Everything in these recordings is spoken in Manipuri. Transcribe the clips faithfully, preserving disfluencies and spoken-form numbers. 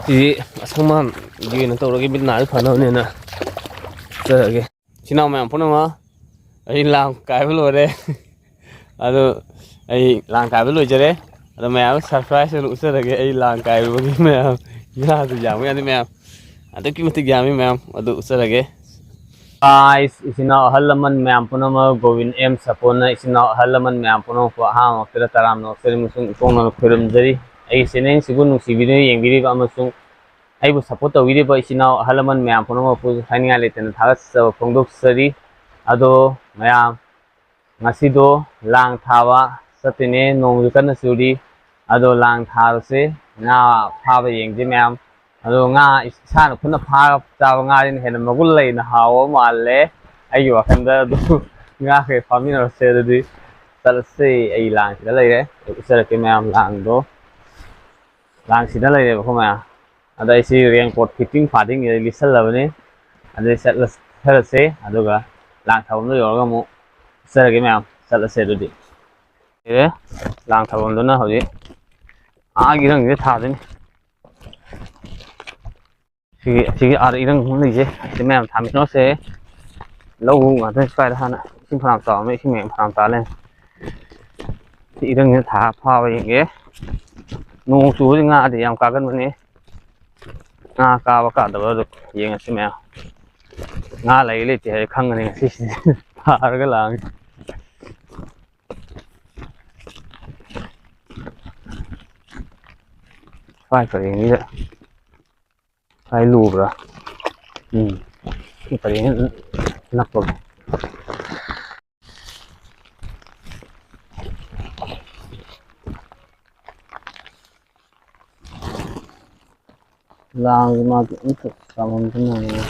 ꯁꯤꯗꯤ ꯑꯁꯪꯕꯒꯤ ꯑꯣꯏꯅ ꯇꯧꯔꯒꯦ, ꯃꯤꯠ ꯅꯥꯁꯦ ꯐꯅꯕꯅꯦꯅ ꯆꯠꯂꯒꯦ꯫ ꯏꯆꯤꯟ ꯏꯅꯥꯎ ꯃꯌꯥꯝ ꯄꯨꯝꯅꯃꯛ, ꯑꯩ ꯂꯥꯡ ꯀꯥꯏꯕ ꯂꯣꯏꯔꯦ꯫ ꯑꯗꯣ ꯑꯩ ꯂꯥꯡ ꯀꯥꯏꯕ ꯂꯣꯏꯖꯔꯦ꯫ ꯑꯗꯣ ꯃꯌꯥꯝ surprise ꯑꯣꯏꯅ ꯎꯠꯆꯔꯒꯦ, ꯑꯩ ꯂꯥꯡ ꯀꯥꯏꯕꯒꯤ ꯃꯌꯥꯝ ꯉꯥꯗꯨ ꯌꯥꯝꯃꯤ ꯌꯥꯗꯤ ꯃꯌꯥꯝ, ꯑꯗꯨꯛꯀꯤ ꯃꯇꯤꯛ ꯌꯥꯝꯃꯤ ꯃꯌꯥꯝ, ꯑꯗꯨ ꯎꯠꯆꯔꯒꯦ꯫ Guys, ꯏꯆꯤꯟ ꯏꯅꯥꯎ ꯑꯍꯜ ꯂꯃꯟ ꯃꯌꯥꯝ ꯄꯨꯝꯅꯃꯛ, ꯒꯣꯕꯤꯟ ꯑꯦꯝ ꯁꯄꯣꯟꯅ ꯏꯆꯤꯟ ꯏꯅꯥꯎ ꯑꯍꯜ ꯂꯃꯟ ꯃꯌꯥꯝ ꯄꯨꯝꯅꯃꯛꯄꯨ ꯑꯍꯥꯟꯕꯃꯛꯇꯗ ꯇꯔꯥꯝꯅ ꯑꯣꯛꯆꯔꯤ ꯑꯃꯁꯨꯡ ꯏꯀꯣꯛꯅꯅ ꯈꯣꯏꯔꯨꯝꯖꯔꯤ꯫ ꯑꯩꯒꯤ channel ꯁꯤꯕꯨ ꯅꯨꯡꯁꯤꯕꯤꯗꯨꯅ ꯌꯦꯡꯕꯤꯔꯤꯕ ꯑꯃꯁꯨꯡ ꯑꯩꯕꯨ support ꯇꯧꯕꯤꯔꯤꯕ ꯏꯆꯤꯟ ꯏꯅꯥꯎ ꯑꯍꯜ ꯂꯃꯟ ꯃꯌꯥꯝ ꯄꯨꯝꯅꯃꯛꯄꯨ ꯍꯥꯏꯅꯤꯡꯉꯥꯏ ꯂꯩꯇꯅ ꯊꯥꯒꯠꯆꯕ ꯐꯣꯡꯗꯣꯛꯆꯔꯤ꯫ ꯑꯗꯣ ꯃꯌꯥꯝ, ꯉꯁꯤꯗꯣ ꯂꯥꯡ ꯊꯥꯕ ꯆꯠꯇꯣꯏꯅꯦ, ꯅꯣꯡꯁꯨ ꯀꯟꯅ ꯆꯨꯔꯤ꯫ ꯑꯗꯣ ꯂꯥꯡ ꯊꯥꯔꯨꯁꯦ, ꯉꯥ ꯐꯥꯕ ꯌꯦꯡꯁꯦ ꯃꯌꯥꯝ꯫ ꯑꯗꯣ ꯉꯥ ꯏꯁꯥꯅ ꯈꯨꯠꯅ ꯐꯥꯔꯒ ꯆꯥꯕ ꯉꯥꯁꯤꯅ ꯍꯦꯟꯅ ꯃꯒꯨꯟ ꯂꯩꯅ ꯍꯥꯎꯕ ꯃꯥꯜꯂꯦ ꯑꯩꯒꯤ ꯋꯥꯈꯜꯗ꯫ ꯑꯗꯨ ꯉꯥꯈꯩ ꯐꯥꯃꯤꯟꯅꯔꯁꯦ꯫ ꯑꯗꯨꯗꯤ ꯆꯠꯂꯁꯦ꯫ ꯑꯩ ꯂꯥꯡꯁꯤꯗ ꯂꯩꯔꯦ, ꯎꯠꯆꯔꯛꯀꯦ ꯃꯌꯥꯝ ꯂꯥꯡꯗꯣ꯫ ꯂꯥꯡꯁꯤꯗ ꯂꯩꯔꯦꯕꯀꯣ ꯃꯌꯥꯝ꯫ ꯑꯗ ꯑꯩꯁꯤ raincoat fitting ꯐꯥꯗꯤꯡꯁꯤꯗ ꯂꯤꯠꯁꯜꯂꯕꯅꯤ꯫ ꯑꯗꯩ ꯆꯠꯂ-, ꯆꯠꯂꯁꯦ, ꯑꯗꯨꯒ ꯂꯥꯡ ꯊꯥꯐꯝꯗꯣ ꯌꯧꯔꯒ ꯑꯃꯨꯛ ꯆꯠꯆꯔꯒꯦ ꯃꯌꯥꯝ꯫ ꯆꯠꯂꯁꯦ ꯑꯗꯨꯗꯤ꯫ ꯑꯦ, ꯂꯥꯡ ꯊꯥꯐꯝꯗꯨꯅ ꯍꯧꯖꯤꯛ ꯑꯥꯒꯤ ꯏꯔꯪꯁꯤꯗ ꯊꯥꯗꯣꯏꯅꯤ꯫ ꯁꯤꯒꯤ, ꯁꯤꯒꯤ ꯑꯥꯗ ꯏꯔꯪ ꯑꯃ ꯂꯩꯁꯦ꯫ ꯑꯁꯤ ꯃꯌꯥꯝ ꯊꯥꯃꯤꯟꯅꯔꯁꯦ꯫ ꯂꯧ ꯉꯥꯛꯇꯅꯤ ꯁ꯭ꯋꯥꯏꯗ ꯍꯥꯟꯅ꯫ ꯏꯁꯤꯡ ꯐꯅꯌꯥꯝ ꯆꯥꯎꯔꯝꯃꯦ, ꯏꯁꯤꯡ ꯃꯌꯥꯝ ꯐꯅꯌꯥꯝ ꯇꯥ ꯂꯩꯔꯝꯃꯦ꯫ ꯁꯤ ꯏꯔꯪꯁꯤꯅ ꯊꯥ ꯐꯥꯕ ꯌꯦꯡꯒꯦ꯫ ꯅꯣꯡ ꯆꯨꯕꯗꯤ ꯉꯥꯗꯤ ꯌꯥꯝ ꯀꯥꯒꯟꯕꯅꯦ꯫ ꯉꯥ ꯀꯥꯕ ꯀꯥꯗꯕ ꯑꯗꯨ ꯌꯦꯡꯉꯁꯤ ꯃꯌꯥꯝ꯫ ꯉꯥ ꯂꯩ ꯂꯩꯇꯦ ꯍꯥꯏꯕ ꯈꯪꯒꯅꯤ ꯉꯁꯤꯁꯤꯗꯤ꯫ ꯐꯥꯔꯒ ꯂꯥꯛꯑꯒꯦ꯫ ꯁ꯭ꯋꯥꯏ ꯄꯔꯦꯡꯁꯤꯗ ꯁ꯭ꯋꯥꯏ ꯂꯨꯕ꯭ꯔꯥ? ꯎꯝ꯫ ꯁꯤ ꯄꯔꯦꯡ ꯅꯛꯄꯒꯤ꯫ ꯂꯥꯡꯁꯦ ꯃꯥꯗꯤ ꯑꯝꯇ ꯆꯥꯎꯍꯟꯕ ꯉꯝꯃꯣꯏ꯫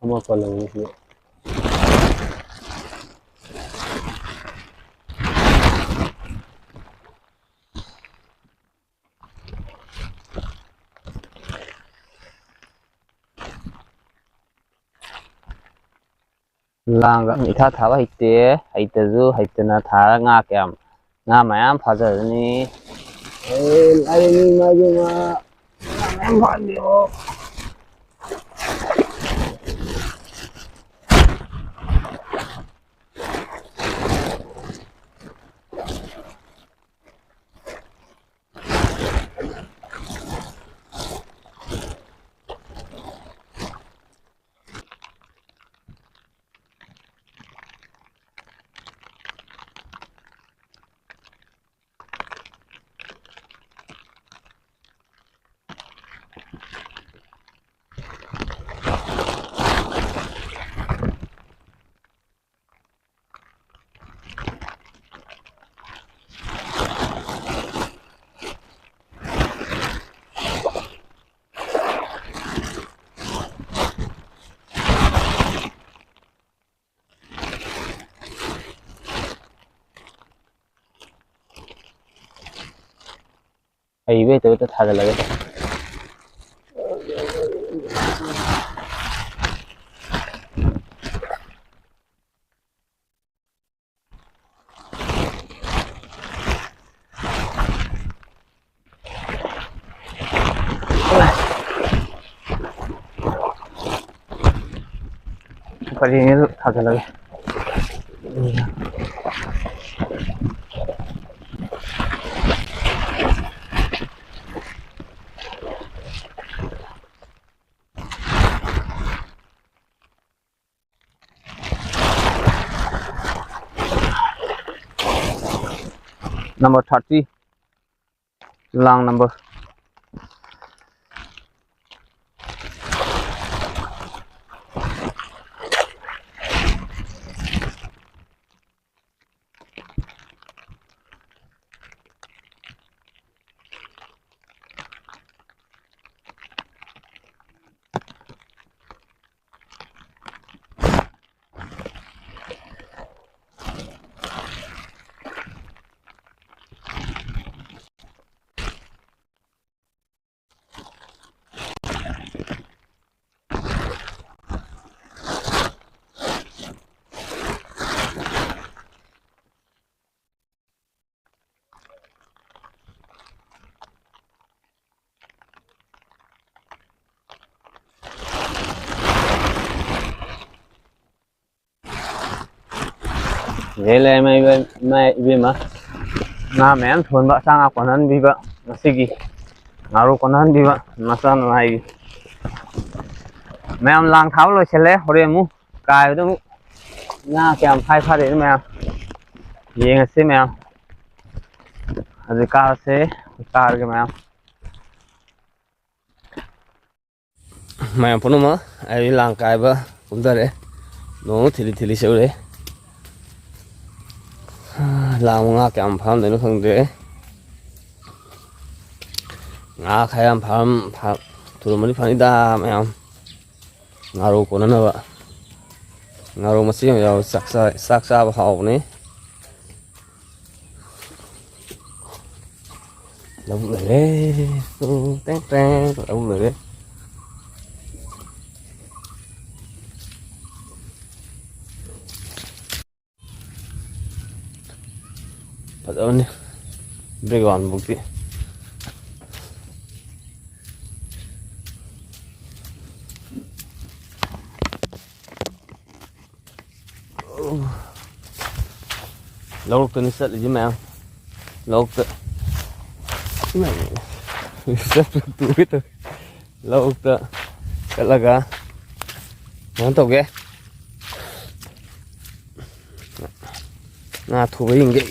ꯑꯃ ꯄꯜꯂꯝꯃꯤ ꯁꯤꯗ꯫ ꯂꯥꯡꯒ ꯏꯊꯥ ꯊꯥꯕ ꯍꯩꯇꯦ꯫ ꯍꯩꯇꯁꯨ ꯍꯩꯇꯅ ꯊꯥꯔ ꯉꯥ ꯀꯌꯥꯝ, ꯉꯥ ꯃꯌꯥꯝ ꯐꯥꯖꯔꯅꯤ꯫ ꯑꯦ, ꯂꯥꯏꯔꯦꯝꯕꯤ ꯏꯃꯥ ꯏꯕꯦꯝꯃ, ꯉꯥ ꯃꯌꯥꯝ ꯐꯥꯍꯟꯕꯤꯔꯣ꯫ ꯍꯩꯕ ꯍꯩꯇꯕ ꯍꯦꯛꯇ ꯊꯥꯖꯤꯜꯂꯒꯦ꯫ ꯄꯔꯦꯡꯗꯨ ꯊꯥꯖꯤꯜꯂꯒꯦ꯫ Number thirty, ꯂꯥꯡ number꯫ ꯂꯩ ꯂꯩꯔꯝꯃꯦ ꯏꯕꯦꯝ-, ꯏꯃꯥ ꯏꯕꯦꯝꯃ꯫ ꯉꯥ ꯃꯌꯥꯝ ꯊꯣꯟꯕ, ꯆꯥ ꯉꯥ ꯀꯣꯟꯅꯍꯟꯕꯤꯕ, ꯉꯁꯤꯒꯤ ꯉꯥꯔꯨ ꯀꯣꯟꯅꯍꯟꯕꯤꯕ ꯃꯆꯥ ꯅꯨꯡꯉꯥꯏꯒꯤ꯫ ꯃꯌꯥꯝ ꯂꯥꯡ ꯊꯥꯕ ꯂꯣꯏꯁꯤꯜꯂꯦ꯫ ꯍꯣꯔꯦꯟ ꯑꯃꯨꯛ ꯀꯥꯏꯕꯗ ꯑꯃꯨꯛ ꯉꯥ ꯀꯌꯥꯝ ꯐꯥꯏ ꯐꯥꯗꯦꯗꯣ ꯃꯌꯥꯝ ꯌꯦꯡꯉꯁꯤ ꯃꯌꯥꯝ꯫ ꯍꯧꯖꯤꯛ ꯀꯥꯔꯁꯦ, ꯀꯥꯔꯒꯦ ꯃꯌꯥꯝ꯫ ꯃꯌꯥꯝ ꯄꯨꯝꯅꯃꯛ ꯑꯩ ꯂꯥꯡ ꯀꯥꯏꯕ ꯀꯨꯝꯊꯔꯦ꯫ ꯅꯣꯡ ꯊꯤꯂꯤ ꯊꯤꯂꯤ ꯆꯨꯔꯦ꯫ ꯂꯥꯡ ꯉꯥ ꯀꯌꯥꯝ ꯐꯥꯔꯝꯗꯣꯏꯅꯣ ꯈꯪꯗꯦ꯫ ꯉꯥ ꯈꯔ ꯌꯥꯝ ꯐꯥꯔꯝ-, ꯐꯥ-, ꯊꯨꯔꯝꯃꯗꯤ ꯐꯅꯤꯗ ꯃꯌꯥꯝ꯫ ꯉꯥꯔꯧ ꯀꯣꯟꯅꯅꯕ꯫ ꯉꯥꯔꯧ ꯃꯆꯦꯠ ꯑꯃ ꯌꯥꯎꯔ ꯆꯥꯛ ꯆꯥ-, ꯆꯥꯛ ꯆꯥꯕ ꯍꯥꯎꯕꯅꯤ꯫ ꯂꯧꯕꯨꯛ ꯂꯩꯔꯦ꯫ ꯇꯨ, ꯇꯦꯡ, ꯇꯦꯡ, ꯂꯧꯕꯨꯛ ꯂꯩꯔꯦ꯫ ꯐꯖꯕꯅꯤ background ꯕꯨꯛꯇꯤ꯫ ꯂꯧꯔꯣꯛꯇꯅꯤ ꯆꯠꯂꯤꯁꯤ ꯃꯌꯥꯝ꯫ ꯂꯧꯔꯣꯛꯇ꯫ ꯆꯠꯄ ꯇꯨꯒꯦ ꯇꯧꯋꯦ꯫ ꯂꯧꯕꯨꯛꯇ ꯆꯠꯂꯒ ꯀꯩꯅꯣ ꯇꯧꯒꯦ꯫ ꯉꯥ ꯊꯨꯕ ꯌꯦꯡꯒꯦ꯫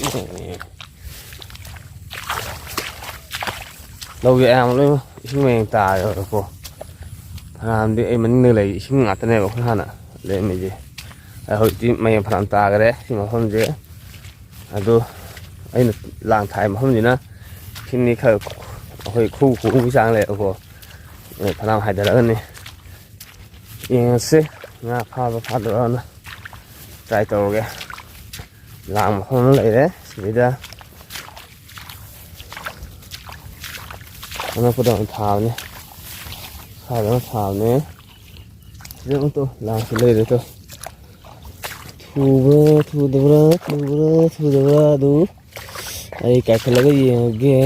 ꯂꯧꯁꯦ ꯑꯌꯥꯝꯕ ꯂꯣꯏ ꯏꯁꯤꯡ ꯃꯌꯦꯡ ꯇꯥꯔꯦꯕꯀꯣ꯫ ꯐꯅꯌꯥꯝꯗꯤ ꯑꯩ ꯃꯅꯤꯡꯗ ꯂꯩ ꯏꯁꯤꯡ ꯉꯥꯛꯇꯅꯦꯕ ꯑꯩꯈꯣꯏ ꯍꯥꯟꯅ ꯂꯩꯔꯝꯃꯤꯁꯦ꯫ ꯑꯗꯣ ꯍꯧꯖꯤꯛꯇꯤ ꯃꯌꯦꯡ ꯐꯅꯌꯥꯝ ꯇꯥꯈꯔꯦ ꯁꯤ ꯃꯐꯝꯁꯦ꯫ ꯑꯗꯣ ꯑꯩꯅ ꯂꯥꯡ ꯊꯥꯏ ꯃꯐꯝꯁꯤꯅ ꯏꯁꯤꯡꯗꯤ ꯈꯔ ꯑꯩꯈꯣꯏ ꯈꯨ ꯈꯨꯒꯤ ꯆꯥꯡ ꯂꯩꯌꯦꯕꯀꯣ꯫ ꯑꯗꯣ ꯐꯅꯌꯥꯝ ꯍꯥꯏꯊꯔꯛꯑꯅꯤ꯫ ꯌꯦꯡꯉꯁꯤ ꯉꯥ ꯐꯥꯕ ꯐꯥꯗꯕꯅ꯫ Try ꯇꯧꯔꯒꯦ꯫ ꯂꯥꯡ ꯃꯐꯝ ꯑꯃ ꯂꯩꯔꯦ ꯁꯤꯗꯩꯗ꯫ ꯑꯅꯛꯄꯗ ꯑꯃ ꯊꯥꯕꯅꯦ꯫ ꯁ꯭ꯋꯥꯏꯗ ꯑꯃ ꯊꯥꯕꯅꯦ꯫ ꯁꯤꯗ ꯑꯃ ꯇꯣ ꯂꯥꯡꯁꯤ ꯂꯩꯔꯦ ꯇꯣ꯫ ꯊꯨꯕ꯭ꯔꯥ ꯊꯨꯗꯕ꯭ꯔꯥ ꯊꯨꯕ꯭ꯔꯥ ꯊꯨꯗꯕ꯭ꯔꯥ ꯑꯗꯨ ꯑꯩ ꯀꯥꯏꯈꯠꯂꯒ ꯌꯦꯡꯉꯒꯦ꯫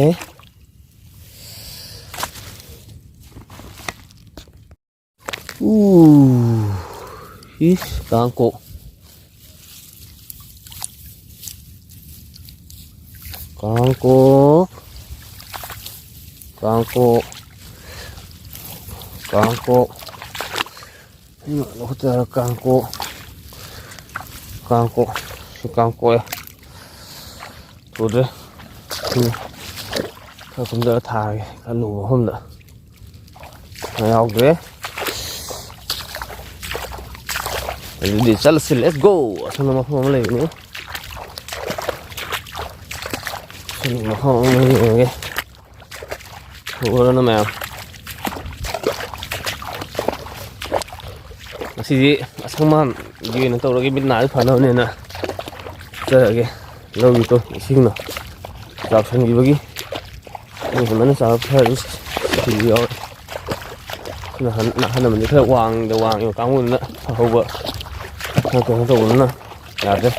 ꯎ, ꯏꯁ, ꯀꯥꯡꯀꯣꯛ꯫ ꯀꯥꯡꯀꯣꯛ, ꯀꯥꯡꯀꯣꯛ, ꯀꯥꯡꯀꯣꯛ꯫ ꯏꯃꯥ, ꯂꯧꯈꯠꯆꯔ ꯀꯥꯡꯀꯣꯛ, ꯀꯥꯡꯀꯣꯛ, ꯁꯤ ꯀꯥꯡꯀꯣꯛꯑꯦ꯫ ꯊꯨꯗ꯭ꯔꯦ꯫ ꯁꯤ ꯈꯔ ꯀꯨꯝꯊꯔ ꯊꯥꯔꯒꯦ, ꯈꯔ ꯂꯨꯕ ꯃꯐꯝꯗ꯫ ꯌꯥꯎꯗ꯭ꯔꯦ꯫ ꯑꯗꯨꯗꯤ ꯆꯠꯂꯁꯤ, let's go꯫ ꯑꯁꯣꯝꯗ ꯃꯐꯝ ꯑꯃ ꯂꯩꯕꯅꯤ꯫ ꯑꯁꯣꯝꯗ ꯃꯐꯝ ꯑꯃ ꯌꯦꯡꯉꯒꯦ꯫ ꯎꯔꯅ ꯃꯌꯥꯝ꯫ ꯉꯁꯤꯗꯤ ꯑꯁꯪꯕꯥꯟꯒꯤ ꯑꯣꯏꯅ ꯇꯧꯔꯒꯦ, ꯃꯤꯠ ꯅꯥꯁꯨ ꯐꯅꯕꯅꯦꯅ ꯆꯠꯆꯔꯒꯦ꯫ ꯂꯧꯒꯤꯗꯣ ꯏꯁꯤꯡꯅ ꯆꯥꯎꯁꯟꯈꯤꯕꯒꯤ ꯃꯤ ꯍꯦꯟꯃꯟꯅ ꯆꯥꯕ ꯈꯔ ꯑꯗꯨꯝ ꯁꯤꯕ ꯌꯥꯎꯔꯦ꯫ ꯑꯗꯨꯅ ꯑꯍꯟ ꯑꯃꯅꯤ ꯈꯔ ꯋꯥꯡꯗ ꯋꯥꯡꯉꯤꯕ ꯀꯥꯡꯕꯨꯗꯨꯅ ꯐꯍꯧꯕ ꯈꯔ ꯀꯩꯅꯣ ꯇꯧꯕꯗꯨꯅ ꯌꯥꯗ꯭ꯔꯦ꯫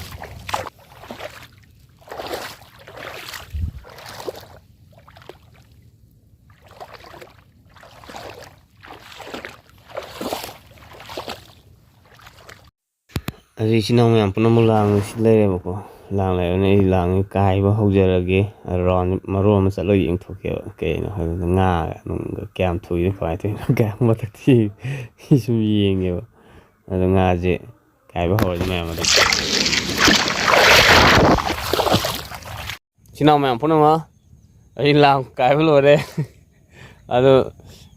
ꯑꯗꯨ ꯏꯆꯤꯟ ꯏꯅꯥꯎ ꯃꯌꯥꯝ ꯄꯨꯝꯅꯃꯛ ꯂꯥꯡꯁꯤ ꯂꯩꯔꯦꯕꯀꯣ꯫ ꯂꯥꯡ ꯂꯩꯔꯕꯅꯤꯅ ꯑꯩ ꯂꯥꯡꯁꯤ ꯀꯥꯏꯕ ꯍꯧꯖꯔꯒꯦ꯫ ꯔꯥꯎꯟ ꯃꯔꯣꯟ ꯑꯃ ꯆꯠꯂꯒ ꯌꯦꯡꯊꯣꯛꯀꯦꯕ꯫ ꯀꯩꯅꯣ ꯍꯥꯏꯕꯗ ꯉꯥꯒ ꯅꯨꯡꯒ ꯀꯌꯥꯝ ꯊꯣꯛꯏꯅꯣ, ꯀꯃꯥꯏꯅ ꯇꯧꯔꯤꯅꯣ, ꯀꯌꯥꯝ ꯃꯊꯛ ꯊꯤ ꯁꯨꯝ ꯌꯦꯡꯉꯦꯕ꯫ ꯑꯗꯣ ꯉꯥꯁꯦ ꯀꯥꯏꯕ ꯍꯧꯔꯁꯤ ꯃꯌꯥꯝ ꯑꯗꯨꯝ꯫ ꯏꯆꯤꯟ ꯏꯅꯥꯎ ꯃꯌꯥꯝ ꯄꯨꯝꯅꯃꯛ, ꯑꯩ ꯂꯥꯡ ꯀꯥꯏꯕ ꯂꯣꯏꯔꯦ꯫ ꯑꯗꯣ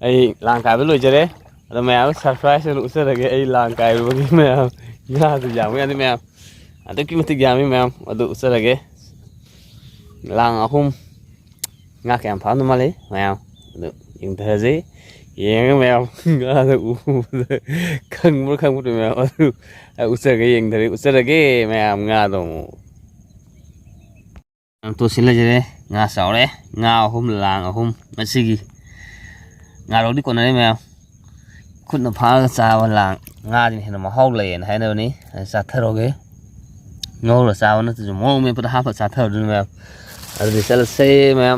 ꯑꯩ ꯂꯥꯡ ꯀꯥꯏꯕ ꯂꯣꯏꯖꯔꯦ꯫ ꯑꯗꯣ ꯃꯌꯥꯝ ꯁꯔꯄ꯭ꯔꯥꯏꯖ ꯑꯣꯏꯅ ꯎꯠꯆꯔꯒꯦ ꯑꯩ ꯂꯥꯡ ꯀꯥꯏꯔꯨꯕꯒꯤ ꯃꯌꯥꯝ꯫ ꯉꯥꯗꯨ ꯌꯥꯝꯕ ꯌꯥꯅꯤ ꯃꯌꯥꯝ, ꯑꯗꯨꯛꯀꯤ ꯃꯇꯤꯛ ꯌꯥꯝꯃꯤ ꯃꯌꯥꯝ꯫ ꯑꯗꯨ ꯎꯠꯆꯔꯒꯦ꯫ ꯂꯥꯡ ꯑꯍꯨꯝ꯫ ꯉꯥ ꯀꯌꯥꯝ ꯐꯥꯔꯝꯗꯧ ꯃꯥꯜꯂꯤ ꯃꯌꯥꯝ? ꯑꯗꯨ ꯌꯦꯡꯊꯔꯁꯤ꯫ ꯌꯦꯡꯉꯒ ꯃꯌꯥꯝ ꯉꯥꯗꯣ ꯎꯕꯗ ꯈꯪꯕ꯭ꯔꯥ ꯈꯪꯕ꯭ꯔꯥ ꯃꯌꯥꯝ ꯑꯗꯨ ꯎꯠꯆꯔꯒꯦ, ꯌꯦꯡꯊꯔꯒꯦ, ꯎꯠꯆꯔꯒꯦ ꯃꯌꯥꯝ ꯉꯥꯗꯣ ꯑꯃꯨꯛ꯫ ꯌꯥꯝ ꯇꯣꯠꯁꯤꯜ ꯂꯩꯖꯔꯦ꯫ ꯉꯥ ꯆꯥꯎꯔꯦ꯫ ꯉꯥ ꯑꯍꯨꯝ, ꯂꯥꯡ ꯑꯍꯨꯝ ꯉꯁꯤꯒꯤ꯫ ꯉꯥꯔꯧꯗꯤ ꯀꯣꯟꯅꯔꯦ ꯃꯌꯥꯝ꯫ ꯈꯨꯠꯅ ꯐꯥꯔꯒ ꯆꯥꯕ ꯂꯥꯡ ꯉꯥꯁꯤꯅ ꯍꯦꯟꯅ ꯃꯍꯥꯎ ꯂꯩꯌꯦꯅ ꯍꯥꯏꯅꯕꯅꯤ꯫ ꯑꯗꯨ ꯆꯥꯊꯔꯣꯒꯦ꯫ ꯉꯧꯔ ꯆꯥꯕ ꯅꯠꯇ꯭ꯔꯁꯨ ꯃꯣꯔꯣꯛ ꯃꯦꯠꯄꯗ ꯍꯥꯞꯄ ꯆꯥꯊꯔꯣ ꯑꯗꯨꯅ ꯃꯌꯥꯝ꯫ ꯑꯗꯨꯗꯤ ꯆꯠꯂꯁꯦ ꯃꯌꯥꯝ꯫